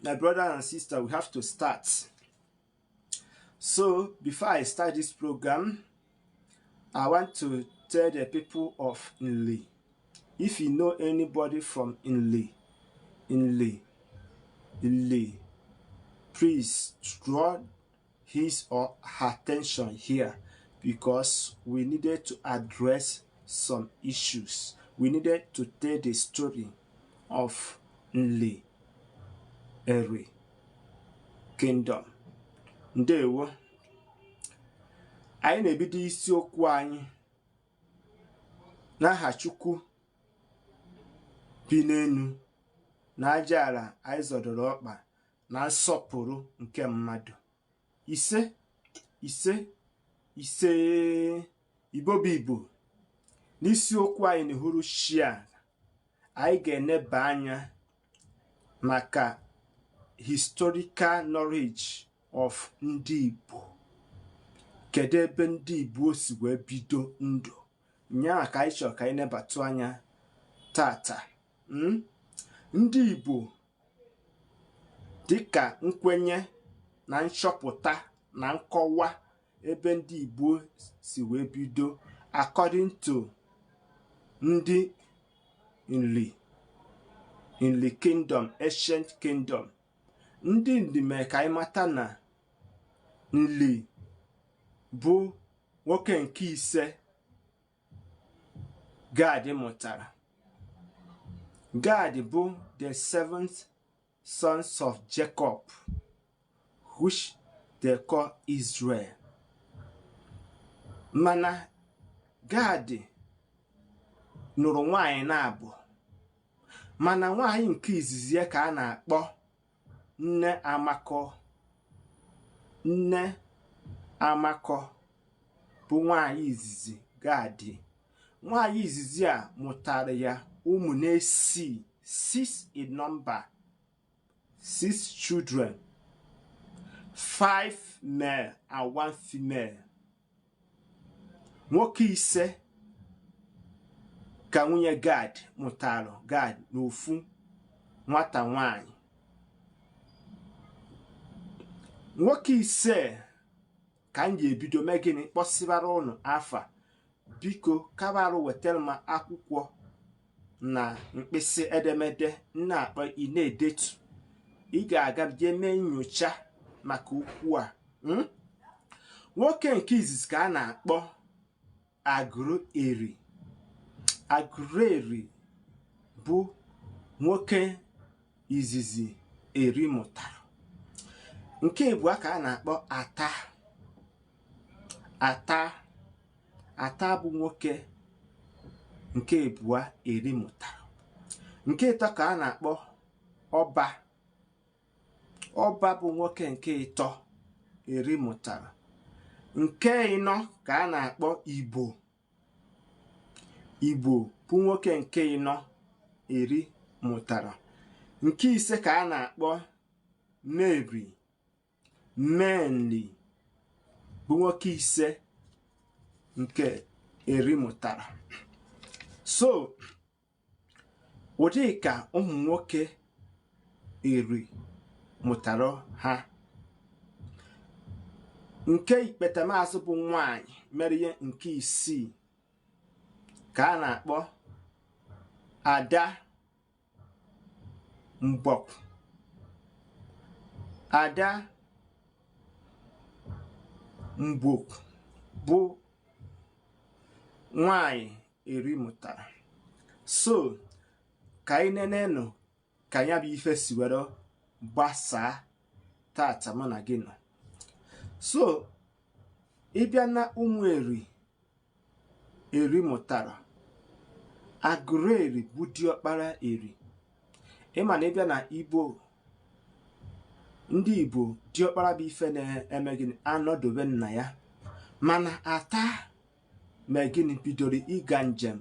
My brother and sister, we have to start. So before I start this program, I want to tell the people of Nli, if you know anybody from Nli, Nli, Nli, please draw his or her attention here because we needed to address some issues. We needed to tell the story of Nli Eri Kingdom. Ndewo. Anyị na-ebido isiokwu anyị n'aha Chukwu bi n'enu na aja ala anyị zọdoro ọkpa na nsọpụrụ nke mmadụ. Ise, ise, ise. Igbo bụ Igbo, n'isiokwu anyị n'uhuruchi a, anyị ga-eneba anya maka historical knowledge of ndị Igbo. Kedu ebe ndị Igbo si wee bido ndụ nyaa ka anyị chọrọ ka anyị nebatụ anya tata. Ndị Igbo, dịka nkwenye na nchọpụta na nkọwa ebe ndị Igbo si wee bido according to ndị Nri, Nri Kingdom, Ancient Kingdom, ndị Nri mere ka anyị mata na Nri bụ nwoke nke ise Gad mụtara. Gad bụ the seventh sons of Jacob, which they call Israel. Mana Gad nụrụ nwaanyị na-abụ, mana nwaanyị nke izizi ya ka a na-akpọ Nne Amakọ. Nne Amakọ bụ nwaanyị izizi Gad. Nwaanyị izizi a mụtara ya ụmụ na-esi, six in number, six children, five male and one female. Nwoke ise ka nwunye Gad mụtara Gad n'ofu nwata nwanyị. Nwoke ise ka m ga-ebido mee gịnị? Kpọsịbara ụnụ afa. Biko kabarụ wetara m akwụkwọ na mkpịsị edemede m na-akpọ, ị na-edetu. Ị ga-aga jee mee nyocha maka okwu a. Nwoke nke izizi ka a na-akpọ Agụrụ Eri. Agụrụ Eri bụ nwoke izizi Eri mụtara. Nke ịbụọ ka a na-akpọ Ata. Ata, Ata bụ nwoke nke ịbụọ Eri mụtara. Nke ịtọ ka a na-akpọ Ọba. Ọba bụ nwoke nke ịtọ Eri mụtara. Nke ịnọ ka a na-akpọ Igbo. Igbo bụ nwoke nke ịnọ Eri mụtara. Nke ise ka a na-akpọ Meri. Menli bụ nwoke ise nke Eri mụtara. So ụdị ka ụmụ nwoke Eri mụtara ha. Nke ikpetamazụ bụ nwanyị mere ihe nke isii ka a na-akpọ Ada Mgbọkwu. Ada Mgbokwu bụ nwanyị Eri mụtara. So ka anyị nenenụ ka ya bụ ife si were gbasaa tata mụ na gị nọ. So ịbịa na ụmụ Eri Eri mụtara, Agụrụ Eri bụ diọkpara Eri. Ịma na ịbịa na Igbo, ndị Igbo, diọkpara bụ ife na-eme gịnị? Anọdobe nna ya. Mana Ata mee gịnị? Bidoro ịga njem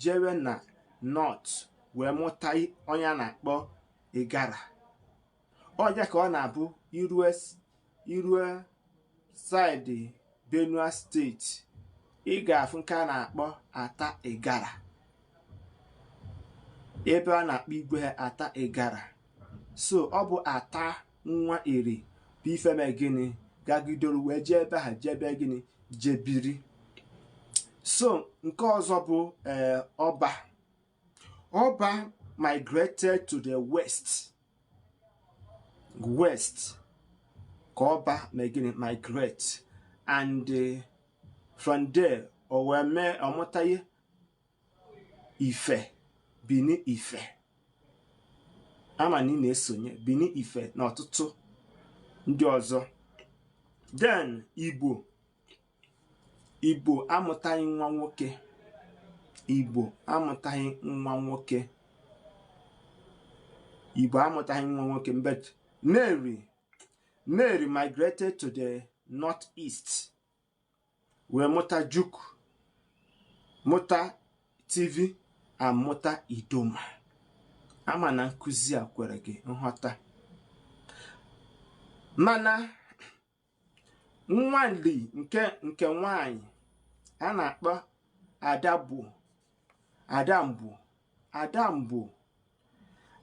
jewe na north wee mụta onye a na-akpọ Igara. Ọnya ka ọ na-abụ irue side Benue State, ị ga-afụ nke a na-akpọ Ata Igara, ebe a na-akpọ igwe ha Ata Igara. So ọ bụ Ata nwa Eri bụ ife mee gịnị, gagidoro wee jee ebe ha, jebe gịnị, jebiri. So nke ọzọ bụ Ọba. Ọba migrated to the west. West ka Ọba mee gịnị, migrate, and from there o wee mee ọmụta Ife, Bini Ife. Ama na ị na-esonye. Bini Ife na ọtụtụ ndị ọzọ. Then Igbo. Igbo amụtaghị nwa nwoke. Igbo amụtaghị nwa nwoke. Igbo amụtaghị nwa nwoke, but Nri, Nri migrated to the northeast wee mụta Juk, mụta Tiv, amụta Idoma. Ama na nkụzi a kwere gị nghọta. Mana nwanli nke nwanyị a na-akpọ Adagbo, Adamgbo, Adamgbo,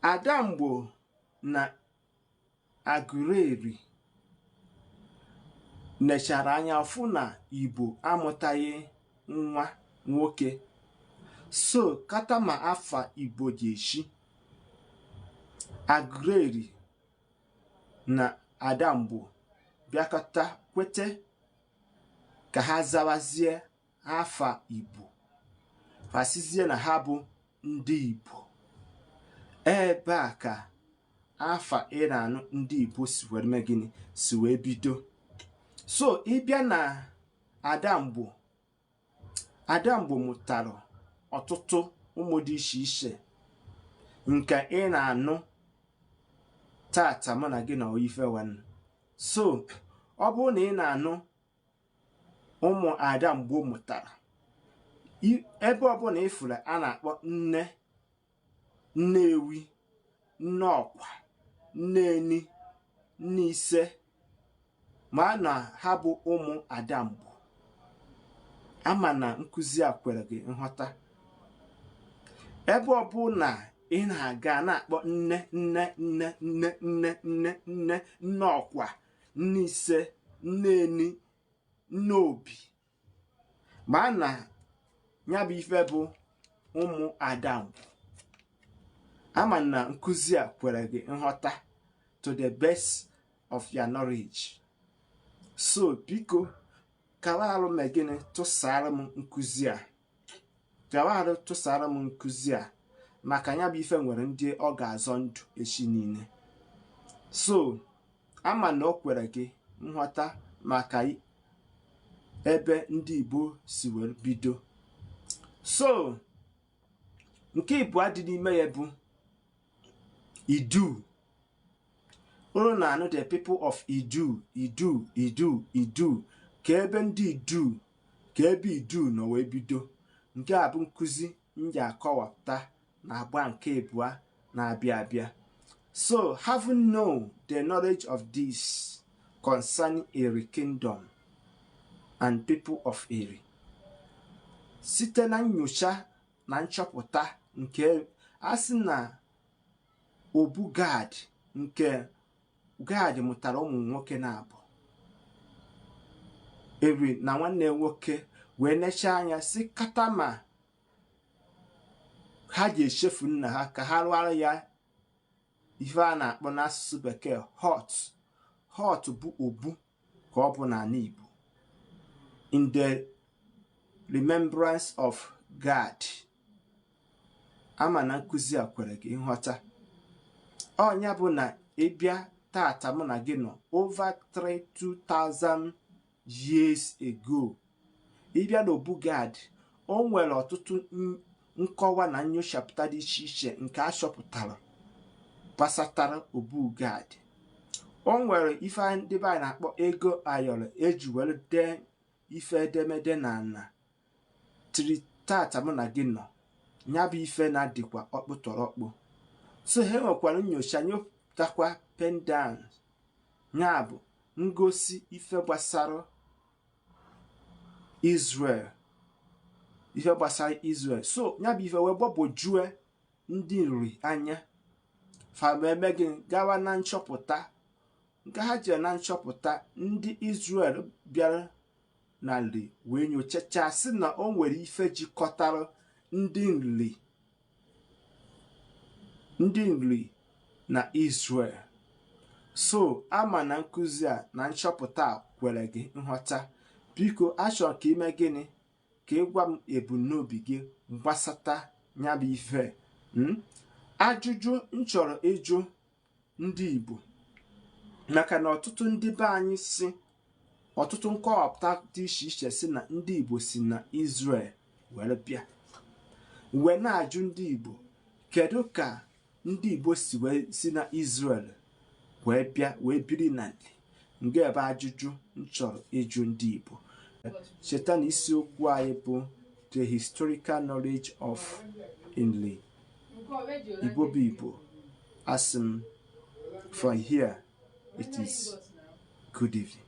Adamgbo na Agụleri nechara anya fụ na Igbo amụtaghị nwa nwoke, so kata ma afa Igbo ji eshi. Agụleri na Adamgbo bịakọta kwete ka ha zawazie afa Igbo, fasizie na ha bụ ndị Igbo. Ebe a ka afa ị na-anụ ndị Igbo si were mee gịnị, si wee bido. So ịbịa na Adamgbo, Adamgbo mụtara ọtụtụ ụmụ dị iche iche nke ị na-anụ tata mụ na gị na ife nwanne. So ọ bụrụ na ị na-anụ ụmụ Adamgbo mụtara, ebe ọbụla ịfụrụ a na-akpọ nne Nnewi, nne ọkwa, nneni, nne ise, ma na ha bụ ụmụ Adamgbo. Ama na nkụzi a kwere gị nghọta. Ebe ọbụla ị na-aga na-akpọ nne, nne, nne, nne, nne, nne, nne, nne ọkwa, nne ise, nneni, nne obi, ma na ya bụ ife bụ ụmụ Adamgbo. Ama na nkụzi a kwere gị nghọta to the best of your knowledge. So biko, kawa arụ mee gịnị, tụsara m nkụzi a. Kawa arụ tụsara m nkụzi a, maka ya bụ ife nwere ndị ọ ga-azọ ndụ echi niile. So ama na o kwere gị nghọta maka ebe ndị Igbo si were bido. So nke ịbụọ dị n'ime ya bụ Idu. Unu na-anụ the people of Idu, Idu, Idu, Idu. Ka ebe ndị Idu, ka ebe Idu nọ wee bido. Nke a bụ nkụzi m ji akọwapụta na agba nke ịbụọ na-abịa abịa. So having known the knowledge of this concerning Eri kingdom and people of Eri, site na nyocha na nchọpụta nke a sị na Obu Gad, nke Gad mụtara ụmụ nwoke na-abụ Eri na nwanne nwoke, wee nechaa anya si katama ha ji echefu nna ha ka ha rụọrọ ya ife a na-akpọ n'asụsụ Bekee hut. Hut bụ obu ka ọ bụ n'ala Igbo, in the remembrance of God. Ama na nkụzi a kwere gị nghọta. Ọnya bụ na ịbịa tata mụ na gị nọ, over 32,000 years ago, ịbịa n'Obu Gad, o nwere ọtụtụ nkọwa na nyochapụta dị iche iche nke a chọpụtara gbasatara Obu Gad. O nwere ife ndị be anyị na-akpọ ego ayọrọ eji were dee ife edemede na ana tiri tata mụ na gị nọ. Ya bụ ife na-adịkwa ọkpụtọrọkpụ. So ha nwekwara nyocha nyopụtakwa pendant, ya bụ ngosi ife gbasara Israel, ife gbasara Israel. So ya bụ ife wee gbagwojue ndị Nri anya. Fa eme gị gawa na nchọpụta nke ha jere na nchọpụta. Ndị Israel bịara na Nri wee nyochachaa, sị na o nwere ife jikọtara ndị Nri na Israel. So ama na nkụzi a na nchọpụta a kwere gị nghọta. Biko, achọrọ ka ime gịnị? Ka ị gwa m ebumnobi gị gbasata ya bụ ife. Ajụjụ m chọrọ ịjụ ndị Igbo, maka na ọtụtụ ndị be anyị si, ọtụtụ nkọwapụta dị iche iche si na ndị Igbo si na Israel were bịa, wee na-ajụ ndị Igbo, kedu ka ndị Igbo si wee si na Israel wee bịa wee biri na Nri? Nke ebe ajụjụ m chọrọ ịjụ ndị Igbo. Cheta na isiokwu anyị bụ the historical knowledge of Nri. Igbo bụ Igbo, asị m, from here it is good evening.